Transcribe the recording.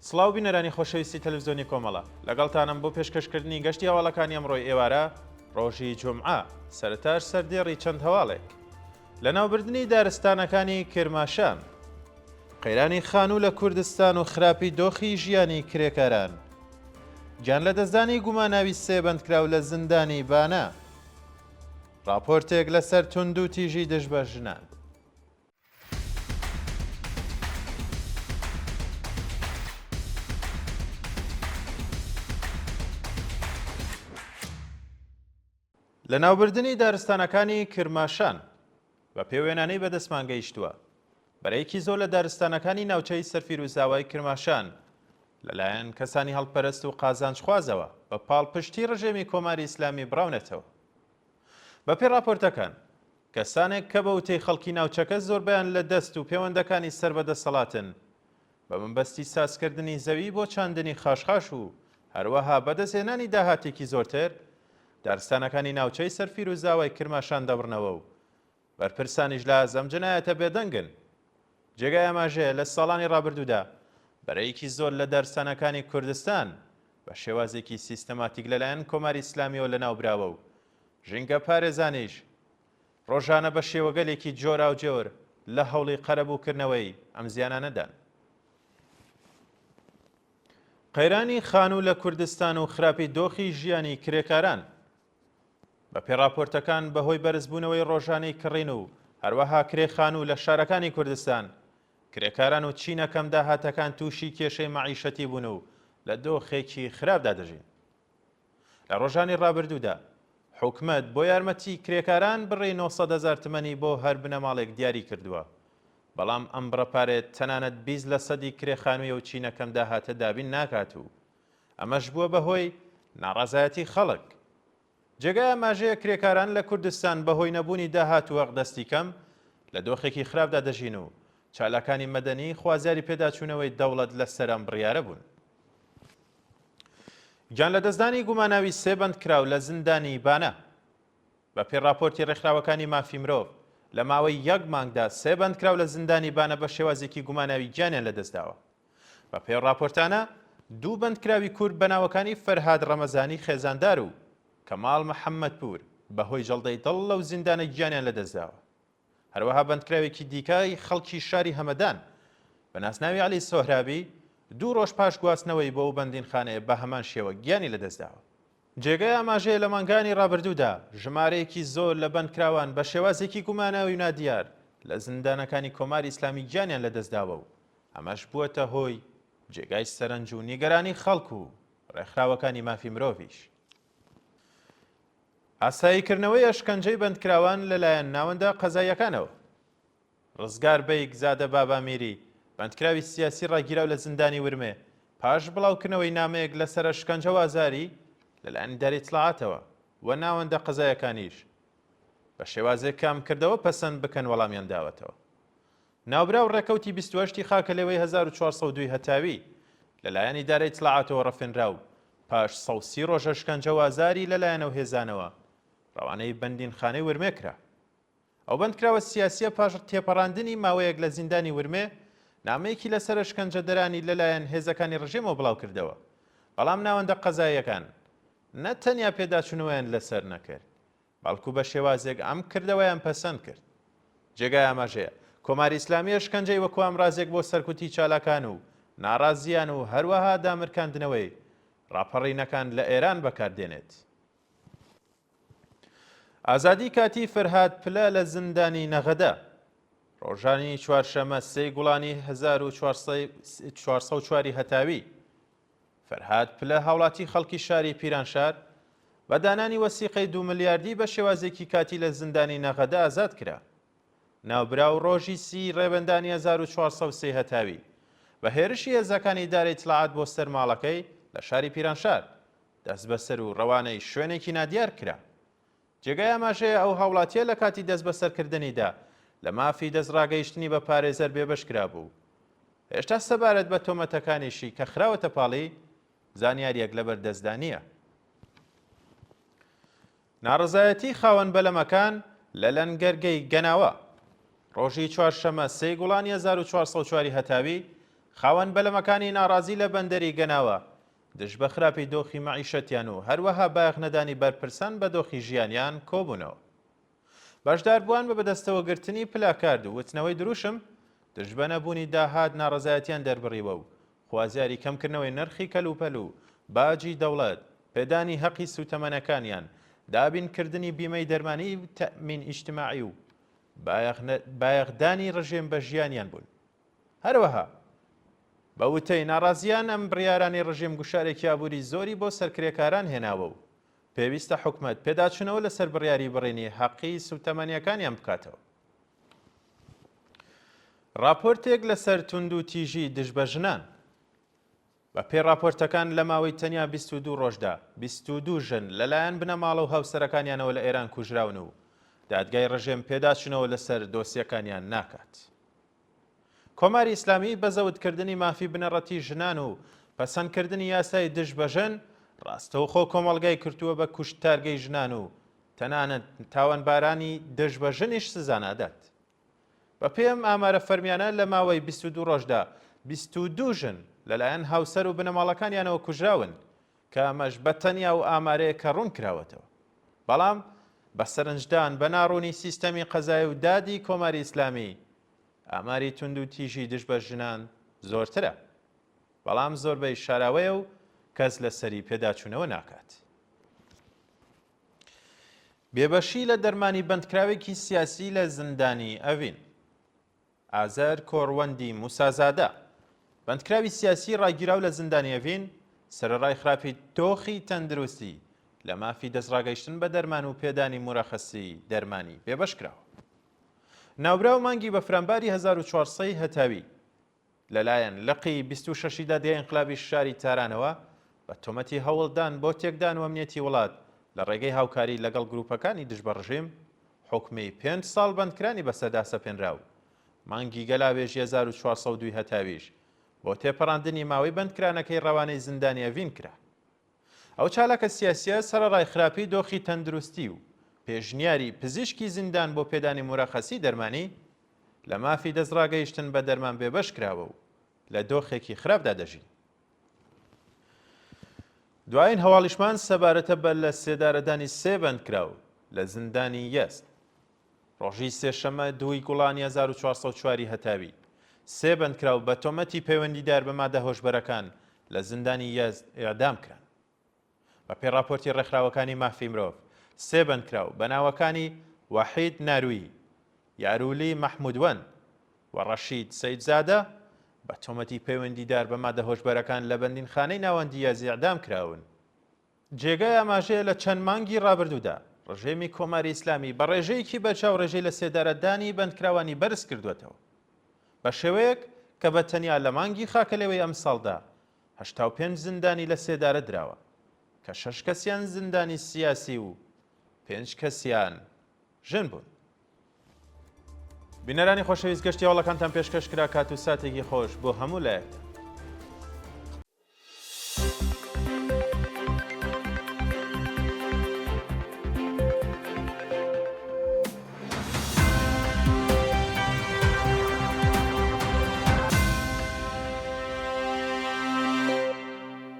سڵاو بینەرانی خۆشەویستی تەلەفزیۆنی کۆمەڵە، لەگەڵتانم بۆ پێشکەشکردنی گەشتی هەواڵەکانی ئەمڕۆی ئێوارە ڕۆژی جومعە، سەرەتاش سەردێڕی چەند هەواڵێک. لەناوبردنی دارستانەکانی کرماشان. قەیرانی خانوو لە کوردستان و خراپی دۆخی ژیانی کرێکاران. گیانلەدەستدانی گوماناوی سێ بەندکراو لە زیندانی بانە. ڕاپۆرتێک لەسەر توندوتیژی دژ بە ژنان. لەناوبردنی دارستانەکانی کرماشان بە پێ وێنانەی بەدەستمان گەیشتووە بەرەیەکی زۆر لە دارستانەکانی ناوچەی سەرفیروزاوای کرماشان لەلایەن کەسانی هەڵپەرست و قازانجخوازەوە بە پاڵپشتی ڕژێمی کۆماری ئیسلامی بڕاونەتەوە. بەپێی ڕاپۆرتەکان، کەسانێک کە بە وتەی خەڵکی ناوچەکە زۆربەیان لە دەست و پێوەندەکانی سەر بە دەسەڵاتن، بە مەبەستی سازکردنی زەوی بۆ چاندنی خاشخاش و هەروەها بەدەستهێنانی داهاتێکی زۆرتر، دارستانەکانی ناوچەی سەر فیروزاوای کرماشان دەبڕنەوە و بەرپرسانیش لە ئاست ئەم جەنایەتە بێدەنگن. جێگای ئاماژەیە لە ساڵانی ڕابردوودا بەرەیەکی زۆر لە دارستانەکانی کوردستان بە شێوازێکی سیستەماتیک لەلایەن کۆماری ئیسلامییەوە لەناوبراوە و ژینگەپارێزانیش ڕۆژانە بە شێوەگەلێکی جۆراوجۆر لە هەوڵی قەرەبووکردنەوەی ئەم زیانانەدان. قەیرانی خانوو لە کوردستان و خراپی دۆخی ژیانی کرێکاران بەپێی ڕاپۆرتەکان بەهۆی بەرزبوونەوەی ڕۆژانەی کڕین و هەروەها کرێ خانوو لە شارەکانی کوردستان، کرێکاران و چینە کەمداهاتەکان تووشی کێشەی مەعیشەتی بوون و لە دۆخێکی خراپدا دەژین. لە ڕۆژانی ڕابردوودا حکومەت بۆ یارمەتی کرێکاران بڕی 900 هەزار تمەنی بۆ هەر بنەماڵێک دیاری کردووە، بەڵام ئەم بڕە پارەیە تەنانەت 20 لەسەدی کرێ خانووی ئەو چینە کەمداهاتە دابین ناکات و ئەمەش بووە بە هۆی ناڕەزایەتی خەڵک. جێگای ئاماژەیە کرێکاران لە کوردستان بە هۆی نەبوونی داهات و ئەقدەستی کەم لە دۆخێکی خراپدا دەژین و چالاکانی مەدەنی خوازیاری پێداچوونەوەی دەوڵەت لەسەر ئەم بڕیارە بوون. گیانلەدەستدانی گوماناوی سێ بەندکراو لە زیندانی بانە. بە پێی ڕاپۆرتی ڕێکخراوەکانی مافی مرۆڤ، لە ماوەی یەک مانگدا سێ بەندکراو لە زیندانی بانە بە شێوازێکی گوماناوی گیانیان لەدەستداوە. بە پێی ڕاپۆرتانە، دوو بەندکراوی کورد بە ناوەکانی فەرهاد ڕەمەزانی خێزاندار و کەماڵ محەممەدپوور بە هۆی جەڵدەی دڵ لەو زیندانە گیانیان لەدەستداوە. هەروەها بەندکراوێکی دیکەی خەڵکی شاری هەمەدان بە ناسناوی عەلی سۆهرابی دوو ڕۆژ پاش گواستنەوەی بۆ ئەو بەندینخانەیە بە هەمان شێوە گیانی لەدەستداوە. جێگای ئاماژەیە لە مانگانی ڕابردوودا ژمارەیەکی زۆر لە بەندکراوان بە شێوازێکی گوماناوی و نادیار لە زیندانەکانی کۆماری ئیسلامی گیانیان لەدەستداوە و ئەمەش بووەتە هۆی جێگای سەرنج و نیگەرانی خەڵک و ڕێکخراوەکانی مافی مرۆڤیش. ئاساییکردنەوەی ئەشکەنجەی بەندکراوان لەلایەن ناوەندە قەزاییەکانەوە. ڕزگار بەیگ زادە بابامیری، بەندکراوی سیاسی ڕاگیراو لە زیندانی ورمێ، پاش بڵاوکردنەوەی نامەیەک لەسەر ئەشکەنجە و ئازاری لەلایەن ئیدارەی ئیتڵاعاتەوە و ناوەندە قەزایەکانیش بە شێوازێک کە ئەم کردەوە پەسەند بکەن وەڵامیان داوەتەوە. ناوبراو ڕێکەوتی 28 ی خاکەلێوەی 1402 ی هەتاوی لەلایەن ئیدارەی ئیتڵاعاتەوە ڕفێنرا و پاش 130 ڕۆژ ئەشکەنجە و ئازاری لەلایەن ئەو هێزانەوە ڕەوانەی بەندینخانەی ورمێ کرا. ئەو بەندکراوە سیاسییە پاش تێپەڕاندنی ماوەیەک لە زیندانی ورمێ، نامەیەکی لەسەر ئەشکەنجەدرانی لەلایەن هێزەکانی ڕژێمەوە بڵاوکردەوە، بەڵام ناوەندە قەزاییەکان نە تەنیا پێداچوونەوەیان لەسەر نەکرد، بەڵکو بە شێوازێک ئەم کردەوەیان پەسەند کرد. جێگای ئاماژەیە، کۆماری ئیسلامی ئەشکەنجەی وەکو ئامرازێک بۆ سەرکوتی چالاکان و ناڕازییان و هەروەها دامرکاندنەوەی ڕاپەڕینەکان لە ئێران بەکار دێنێت. ئازادی کاتی فەرهاد پلە لە زیندانی نەغەدە. ڕۆژانی چوارشەمە سێی گوڵانی 1404 هەتاوی فەرهاد پلە هاوڵاتی خەڵکی شاری پیرانشار بە دانانی وەسیقەی دوو ملیاردی بە شێوازێکی کاتی لە زیندانی نەغەدە ئازاد کرا. ناوبراو ڕۆژی سی ڕێبەندانی 1403 هەتاوی بە هێرشی هێزەکانی ئیدارەی ئیتڵاعات بۆ سەر ماڵەکەی لە شاری پیرانشار دەستبەسەر و ڕەوانەی شوێنێکی نادیار کرا. جێگای ئاماژەیە ئەو هاوڵاتییە لە کاتی دەستبەسەرکردنیدا لە مافی دەستڕاگەیشتنی بە پارێزەر بێبەش کرابوو. هێشتا سەبارەت بە تۆمەتەکانیشی کە خراوەتە پاڵی، زانیارییەک لەبەر دەستدا نییە. ناڕەزایەتی خاوەن بەلەمەکان لە لەنگەرگەی گەناوە. ڕۆژی چوارشەممە سێی گوڵانی 1404 هەتاوی، خاوەن بەلەمەکانی ناڕازی لە بەندەری گەناوە دژ بە خراپی دۆخی مەعیشەتیان و هەروەها بایەخ نەدانی بەرپرسان بە دۆخی ژیانیان کۆبوونەوە. بەشداربووان بە بەدەستەوەگرتنی پلاکارد و وتنەوەی دروشم دژ بە نەبوونی داهات ناڕەزایەتیان دەربڕیوە و خوازیاری کەمکردنەوەی نرخی کەلوپەل و باجی دەوڵەت، پێدانی هەقی سووتەمەنەکانیان، دابینکردنی بیمەی دەرمانی و تەئمین ئیجتماعی و بایەخدانی ڕژێم بە ژیانیان بوون. هەروەها بە وتەی ناڕازییان ئەم بڕیارانەی ڕژێم گوشارێکی ئابووری زۆری بۆ سەر کرێکاران هێناوە و پێویستە حکومەت پێداچوونەوە لەسەر بڕیاری بڕینی هەقی سووتەمەنییەکانیان بکاتەوە. ڕاپۆرتێک لەسەر توندوتیژی دژ بە ژنان. بە پێی ڕاپۆرتەکان لە ماوەی تەنیا 22 ڕۆژدا 22 ژن لەلایەن بنەماڵە و هاوسەرەکانیانەوە لە ئێران کوژراون و دادگای ڕژێم پێداچوونەوە لەسەر دۆسیەکانیان ناکات. کۆماری ئیسلامی بە زەوتکردنی مافی بنەڕەتی ژنان و پەسەندکردنی یاسای دژ بە ژن، ڕاستەوخۆ کۆمەڵگای کردووە بە کوشتارگەی ژنان و تەنانەت تاوانبارانی دژ بە ژنیش سزا نادات. بەپێی ئەم ئامارە فەرمیانە لە ماوەی 22 ڕۆژدا 22 ژن لەلایەن هاوسەر و بنەماڵەکانیانەوە کوژراون کە ئەمەش بە تەنیا و ئامارەیە کە ڕوون کراوەتەوە. بەڵام بە سەرنجدان بە ناڕوونی سیستەمی قەزای و دادی کۆماری ئیسلامی، ئاماری توندوتیژی دژ بە ژنان زۆرترە. بەڵام زۆربەی شاراوەیە و کەس لەسەری پێداچوونەوە ناکات. بێبەشی لە دەرمانی بەندکراوێکی سیاسی لە زیندانی ئەڤین. ئازەر کۆڕوەندی موسازادە، بەندکراوی سیاسی ڕاگیراو لە زیندانی ئەڤین، سەرەڕای خراپی دۆخی تەندروستی، لە مافی دەستڕاگەیشتن بە دەرمان و پێدانی مورەخەسی دەرمانی بێبەش کراوە. ناوبراو مانگی بەفرانباری 1400 هەتاوی لەلایەن لقی 26 ی دادگای ئینقلابی شاری تارانەوە بە تۆمەتی هەوڵدان بۆ تێکدان و ئەمنیەتی وڵات لە ڕێگەی هاوکاری لەگەڵ گرووپەکانی دژ بە ڕژیم حوکمی پێنج ساڵ بەندکرانی بەسەردا سەپێنرا و مانگی گەلاوێژی 1402 ی هەتاویش بۆ تێپەڕاندنی ماوەی بەندکرانەکەی ڕەوانەی زیندانی ئەڤین کرا. ئەو چالاکە سیاسییە سەرەڕای خراپی دۆخی تەندروستی و پێشنیاری پزیشکی زیندان بۆ پێدانی مورەخەسی دەرمانی، لە مافی دەستڕاگەیشتن بە دەرمان بێبەش کراوە و لە دۆخێکی خراپدا دەژی. دوایین هەواڵیشمان سەبارەتە بە لە سێدارەدانی سێ بەندکراو لە زیندانی یەزد. ڕۆژی سێشەممە دووی گوڵانی 1404 ی هەتاوی، سێ بەندکراو بە تۆمەتی پەیوەندیدار بە مادە هۆشبەرەکان لە زیندانی یەزد ئێعدام کران. بەپێی ڕاپۆرتی ڕێکخراوەکانی مافی مرۆڤ، سێ بەندکراو بە ناوەکانی وەحید نارویی، یارولی مەحموودوەند و ڕەشید سەیدزادە بە تۆمەتی پەیوەندیدار بە مادە هۆشبەرەکان لە بەندینخانەی ناوەندی یەزد ئێعدام کراون. جێگای ئاماژەیە لە چەند مانگی ڕابردوودا ڕژێمی کۆماری ئیسلامی بە ڕێژەیەکی بەرچاو ڕێژەی لە سێدارەدانی بەندکراوانی بەرز کردووەتەوە بە شێوەیەک کە بە تەنیا لە مانگی خاکەلێوەی ئەمساڵدا 85 زیندانی لە سێدارە دراوە کە شەش کەسیان زیندانی سیاسی و پێنج کەسیان ژن بوون. بینەرانی خۆشەویست گەشتی هەواڵەکانتان پێشکەش کرا کات و ساتێکی خۆش بۆ هەموو لایەکتان.